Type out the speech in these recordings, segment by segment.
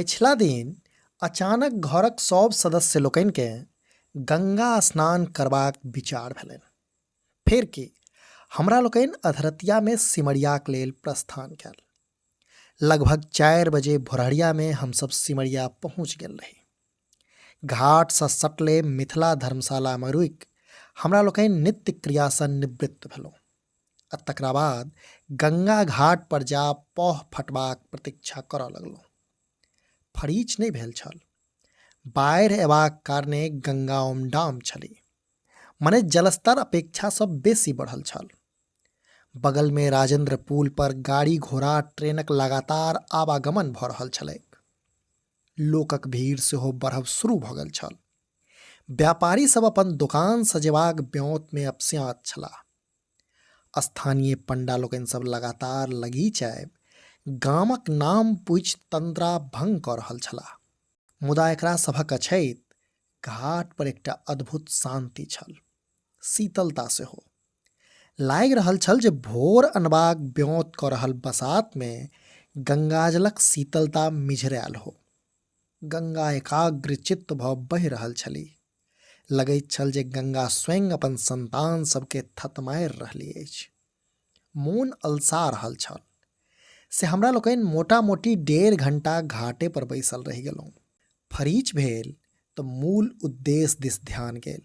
पछिला दिन अचानक घरक सभ सदस्य लोकनिकेँ गंगा स्नान करबाक विचार भेलनि। फेर की, हमरा लोकनि अधरतियामे सिमरियाक लेल प्रस्थान कयल। लगभग 4 बजे भोरहरियामे हमसभ सिमरिया पहुँच गेल रही। घाटसँ सटले मिथिला धर्मशालामे रुकि हमरा लोकनि नित्य क्रियासँ निवृत्त भेलहुँ आ तकरा बाद गंगा घाट पर जा पह फटबाक प्रतीक्षा करऽ लगलहुँ। फरीच नहि भेल छल। बाढ़ि अयबाक कारणे गंगा उमडाम छली, मने जलस्तर अपेक्षासँ बेसी बढ़ल छल। बगलमे राजेंद्र पुल पर गाड़ी घोड़ा ट्रेनक लगातार आवागमन भऽ रहल छलैक। लोकक भीड़ सेहो बढ़ब शुरू भऽ गेल छल। व्यापारी सब अपन दोकान सजेबाक ब्योंतमे अपस्याँत छलाह। स्थानीय पंडा लोकनि सब लगातार लगीच आबि गामक नाम पूछि तंद्रा भंग कऽ रहल छलाह। मुदा एकरा सभक अछैत घाट पर एकटा अद्भुत शांति छल, शीतलता सेहो। लागि रहल छल जे भोर अनबाक ब्योंत कऽ रहल बसातमे गंगाजलक शीतलता मिझरायल हो। गंगा एकाग्र चित्त भऽ बहि रहल छलीह। लगैत छल जे गंगा स्वयं अपन संतान सबके थतमारि रहली अछि। मोन अलसा रहल छल। से हमरा लोकनि मोटा-मोटी 1.5 घंटा घाटे पर बैसल रहि गेलहुँ। फरीच भेल तऽ मूल उद्देश्य दिस ध्यान गेल।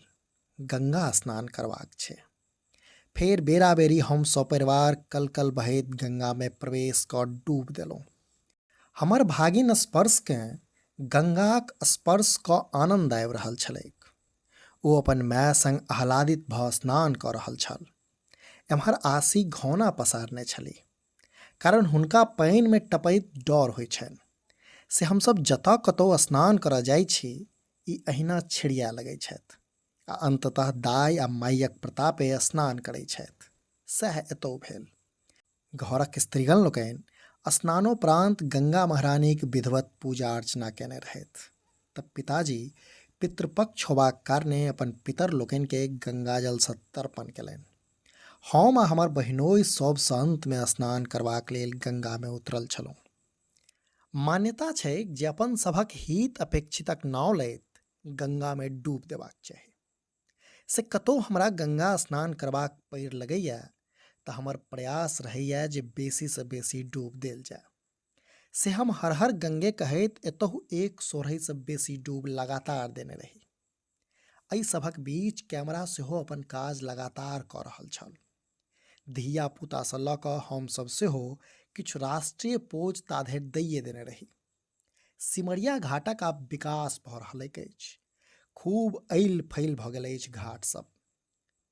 गंगा स्नान करबाक छै। फेर बेरा-बेरी हम सपरिवार कल-कल बहैत गंगामे प्रवेश कऽ डूब देलहुँ। हमर भागिन स्पर्शकेँ गंगाक स्पर्श कऽ आनन्द आबि रहल छलैक। ओ अपन माय संग आह्लादित भऽ स्नान कऽ रहल छल। एम्हर आशी घौना पसारने छलीह, कारण हुनका पानिमे टपैत डर होइत छनि। से हमसभ जतऽ कतहु स्नान करऽ जाइ छी, ई एहिना छिड़िया लगैत छथि आ अन्ततः दाइ आ माइयक प्रतापे स्नान करैत छथि। सएह एतहु भेल। घरक स्त्रीगण लोकनि स्नानोपरान्त गंगा महारानीक विधिवत पूजा अर्चना कयने रहथि तऽ पिताजी पितृपक्ष होबाक कारणे अपन पितर लोकनिकेँ गंगाजलसँ तर्पण कयलनि। हम आ हमर बहिनोइ सभसँ अन्तमे स्नान करबाक लेल गंगामे उतरल छलहुँ। मान्यता छैक जे अपन सभक हित अपेक्षितक नाव लैत गंगामे डूब देबाक चाही। से कतहु हमरा गंगा स्नान करबाक पैर लगैए तऽ हमर प्रयास रहैए जे बेसीसँ बेसी डूब देल जाय। से हम हर हर गंगे कहैत एतहु एक सोरहिसँ बेसी डूब लगातार देने रही। एहि सभक बीच कैमरा सेहो अपन काज लगातार कऽ रहल छल। धिया-पुतासँ लऽ कऽ हमसभ सेहो किछु राष्ट्रीय पोज ताधरि दैये देने रही। सिमरिया घाटक आब विकास भऽ रहलैक अछि। खूब ऐल फैल भऽ गेल अछि घाट सब।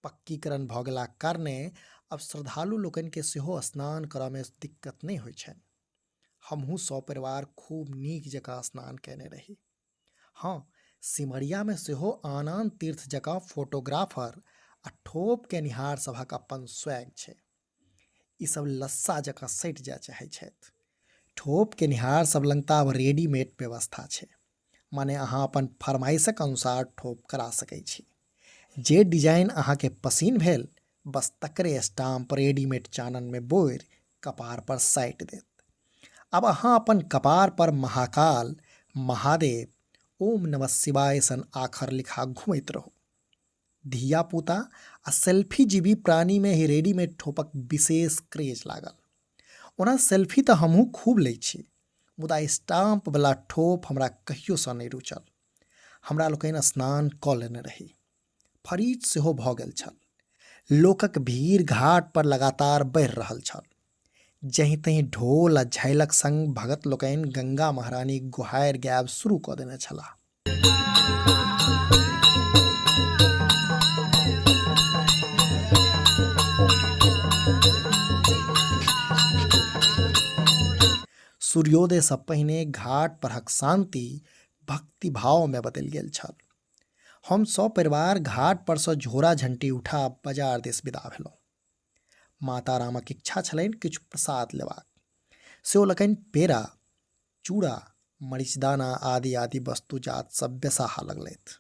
पक्कीकरण भऽ गेलाक कारणे आब श्रद्धालु लोकनिकेँ सेहो स्नान करऽमे दिक्कत नहि होइत छनि। हमहूँ सपरिवार खूब नीक जकाँ स्नान कयने रही। हँ, सिमरियामे सेहो आन-आन तीर्थ जकाँ फोटोग्राफर आ ठोप केनिहार सभक अपन स्वैग छै। ई सब लस्सा जकाँ सटि जाय चाहै छथि। ठोप केनिहार सब लग तऽ आब रेडीमेड व्यवस्था छै। माने अहाँ अपन फरमाइशक अनुसार ठोप करा सकै छी। जे डिजाइन अहाँके पसिन भेल, बस तकरे स्टाम्प रेडीमेड चाननमे बोरि कपार पर साटि देत। आब अहाँ अपन कपार पर महाकाल, महादेव, ओम नमः शिवाय सन आखर लिखा घुमैत रहू। धिया-पुता आ सेल्फी जीवी प्राणीमे एहि रेडीमेड ठोपक विशेष क्रेज लागल। ओना सेल्फी तऽ हमहूँ खूब लै छी, मुदा स्टाम्प बला ठोप हमरा कहियोसँ नहि रुचल। हमरा लोकनि स्नान कऽ लेने रही। फरीच सेहो भऽ गेल छल। लोकक भीड़ घाट पर लगातार बढ़ि रहल छल। जहिं-तहिं ढोल आ झाइलक संग भगत लोकनि गंगा महारानीक गोहारि गायब शुरू कऽ देने छलाह। सूर्योदयसँ पहिने घाट परहक शान्ति भक्तिभावमे बदलि गेल छल। हम सपरिवार घाट परसँ झोरा-झंटी उठा बाजार दिस विदा भेलहुँ। माता रामक इच्छा छलनि किछु प्रसाद लेबाक। से ओ लोकनि पेड़ा, चूड़ा, मरीचदाना आदि आदि वस्तु जात सब बेसाहा लगलथि।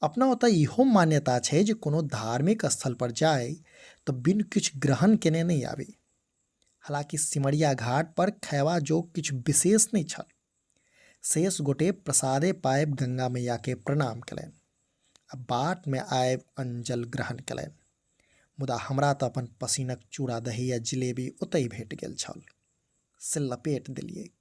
अपना ओतऽ इहो मान्यता छै जे कोनो धार्मिक स्थल पर जाइ तऽ बिन किछु ग्रहण केने नहि आबी। हालांकि सिमरिया घाट पर खयबा जोग किछु विशेष नहि छल। शेष गोटे प्रसादे पाबि गंगा मैयाकेँ प्रणाम केलनि आ बाटमे आबि अंजल ग्रहण केलनि। मुदा हमरा तऽ अपन पसीनक चूड़ा दही आ जिलेबी ओतहि भेट गेल छल, से लपेट देलियैक।